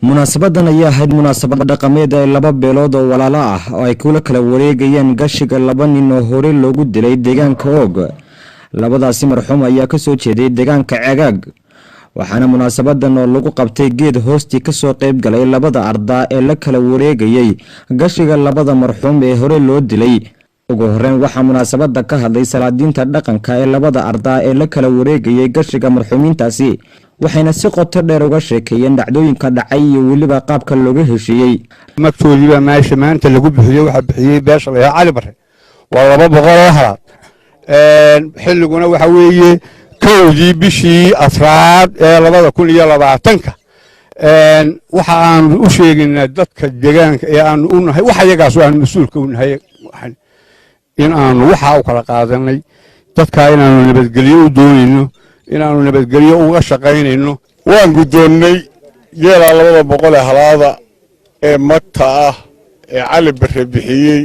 Munaasabadan ayaa ahayd munaasabad dhaqameed ee laba beelood oo walaalo ah oo ay kula kala wareegayeen gashiga laba nin oo horey loogu dilay deegaanka Oog. Labadaasi marxuum ayaa kasoo jeeday deegaanka Cegaag, waxaana munaasabadan oo lagu qabtay geed hoostii kasoo qeyb galay labada ardaa ee la kala wareegayay gashiga labada marxuum ee hore loo dilay. Ugu horeyn, waxaa munaasabada ka hadlay salaadiinta dhaqanka ee labada ardaa ee la kala wareegayay gashiga marxuumiintaasi, waxayna si qoto dheer uga sheekeeyeen dhacdooyinka dhacay iyo weliba qaabka looga heshiiyey. Magtoodii baa meesha maanta lagu bixiyey. Waxaa bixiyey beesha la yidhaha Cali Bare, waa 200 oo halaad. Xilliguna waxa weeye 1dii bishii afraad ee 2020-ka. Waxa aanu u sheegaynaa dadka deegaanka ee aanu u nahay, wax ayagaas aanu mas-uulka u nahay, in aanu waxaa u kala qaadanay dadkaa, inaanu nabadgelyo u doonayno, inaanu nabadgelyo uga shaqaynayno. Waan guddoonnay geelaa 200 ee halaada ee magta ah ee Cali Barre bixiyey.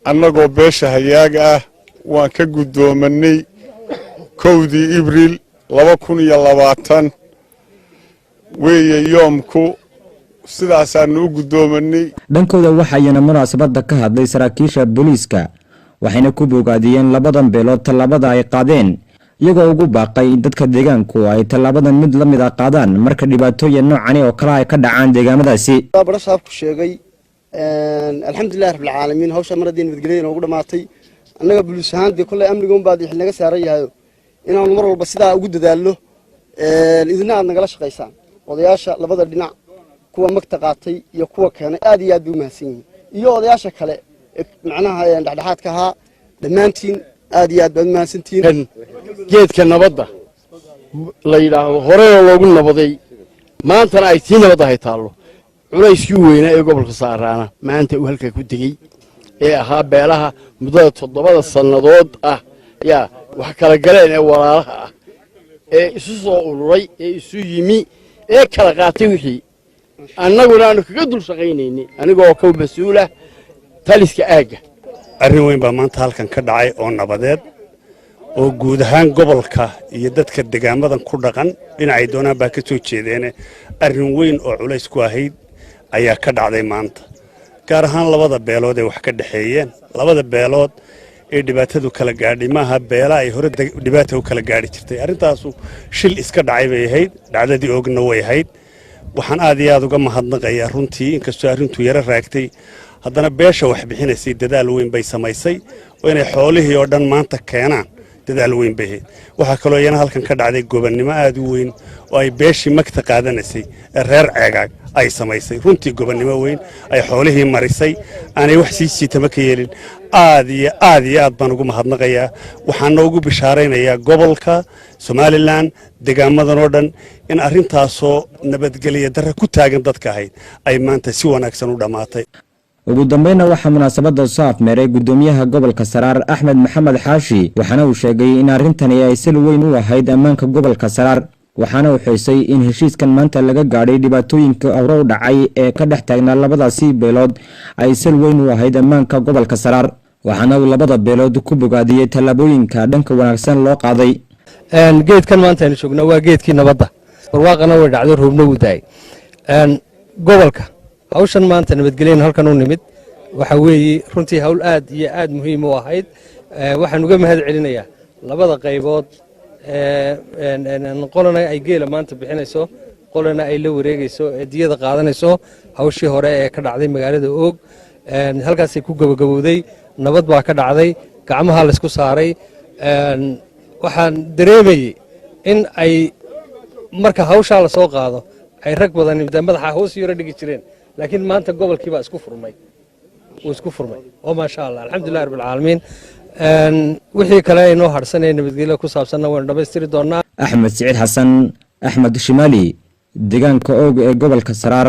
Annagoo beesha Hayaaga ah waan ka guddoomanay 1dii Ibriil 2020 weeye yoomku, sidaasaannu u guddoomanay. Dhankooda, waxaayana munaasabada ka hadlay saraakiisha booliiska, waxayna ku bogaadiyeen labadan beelood tallaabada ay qaadeen, iyagoo ugu baaqay in dadka deegaanku ay tallaabadan mid la mid a qaadaan marka dhibaatooyin noocani oo kale ay ka dhacaan deegaamadaasi. Barasaabku sheegay, alxamdulilahi rabbilcaalamiin, hawsha mar haddii nabadgelyada inoogu dhamaatay, annaga buluus ahaan dee kolley amniga unbaa xil naga saaran yahayo, inaanu mar walba sidaa ugu dadaallo, idina aad nagala shaqaysaan. Odayaasha labada dhinac, kuwa magta qaatay iyo kuwa keenay, aad iyo aad bay u mahadsan yihiin, iyo odayaasha kale macnaha dhexdhexaadka ahaa. Dhammaantiin aad iyo aad baad u mahadsantihiin. Geedka nabadda la yidhaahdo horena loogu nabaday, maantana ay tii nabadda hay taallo. Culayskii weynaa ee gobolka saaraana maanta uu halkaa ku degey ee ahaa beelaha muddada 7da sannadood ah yaa wax kala galeen ee walaalaha ah ee isu soo ururay ee isu yimi ee kala qaatay wixii annaguna aanu kaga dul shaqaynaynay, anigoo ka mas-uulah taliska aagga. Arrin weyn baa maanta halkan ka dhacay oo nabadeed oo guud ahaan gobolka iyo dadka degaamadan ku dhaqan dhinacay doonaan baa ka soo jeedeene, arrin weyn oo culays ku ahayd ayaa ka dhacday maanta, gaar ahaan labada beelood ee wax ka dhexeeyeen. Labada beelood ee dhibaatadu kala gaadhay maaha beela ay hore dhibaata u kala gaadhi jirtay. Arrintaasu shil iska dhacay bay ahayd, dhacdadii Oogna way ahayd. Waxaan aad iyo aad uga mahadnaqayaa runtii, inkastoo arrintu yaro raagtay, haddana beesha wax bixinaysay dadaal weyn bay samaysay oo inay xoolihii oo dhan maanta keenaan dadaal weyn bay ahayd. Waxaa kaloo iyana halkan ka dhacday gobannimo aad u weyn oo ay beeshii magta qaadanaysay ee reer Ceegaag ay samaysay. Runtii gobannimo weyn ay xoolihii marisay, aanay wax sii jiitama ka yeelin. Aad iyo aad iyo aad baan ugu mahadnaqayaa. Waxaana ugu bishaaraynayaa gobolka Somaliland, degaamadan oo dhan, in arrintaasoo nabadgelya darre ku taagan dadka ahayd ay maanta si wanaagsan u dhammaatay. Ugu dambeynna, waxaa munaasabada soo afmeeray guddoomiyaha gobolka Saraar, Axmed Maxamed Xaashi, waxaana uu sheegay in arrintani ay sal weyn u ahayd ammaanka gobolka Saraar, waxaana uu xusay in heshiiskan maanta laga gaadhay dhibaatooyinka hore u dhacay ee ka dhex taagnaa labadaasi beelood ay sal weyn u ahayd ammaanka gobolka Saraar, waxaana uu labada beelood ku bogaadiyey tallaabooyinka dhanka wanaagsan loo qaaday. Geedkan maanta aynu joognaa waa geedkii nabadda. Barwaaqana way dhacdo, roobna wuu daayay gobolka. Hawshan maanta nabadgelyan halkan u nimid waxa weeye runtii hawl aad iyo aad muhiim u ahayd. Waxaan uga mahad celinayaa labada qaybood, qolana ay geela maanta bixinayso, qolana ay la wareegayso ee diyada qaadanayso. Hawshii hore ee ka dhacday magaalada Oog halkaasay ku gabagabowday. Nabad baa ka dhacday, gacmaha laysku saaray. Waxaan dareemayey in ay marka hawshaa la soo qaado ay rag badan de madaxa hoos yaro dhigi jireen, laakiin maanta gobolkii baa isku furmay, wuu isku furmay oo maasha Allah, alxamdulilah rabbilcaalamiin. Wixii kale aynoo hadhsanaya nabadgelyo ku saabsanna waynu dhammaystiri doonaa. Axmed Siciid Xasan, Axmed Shimaali, deegaanka Oog ee gobolka Saraar.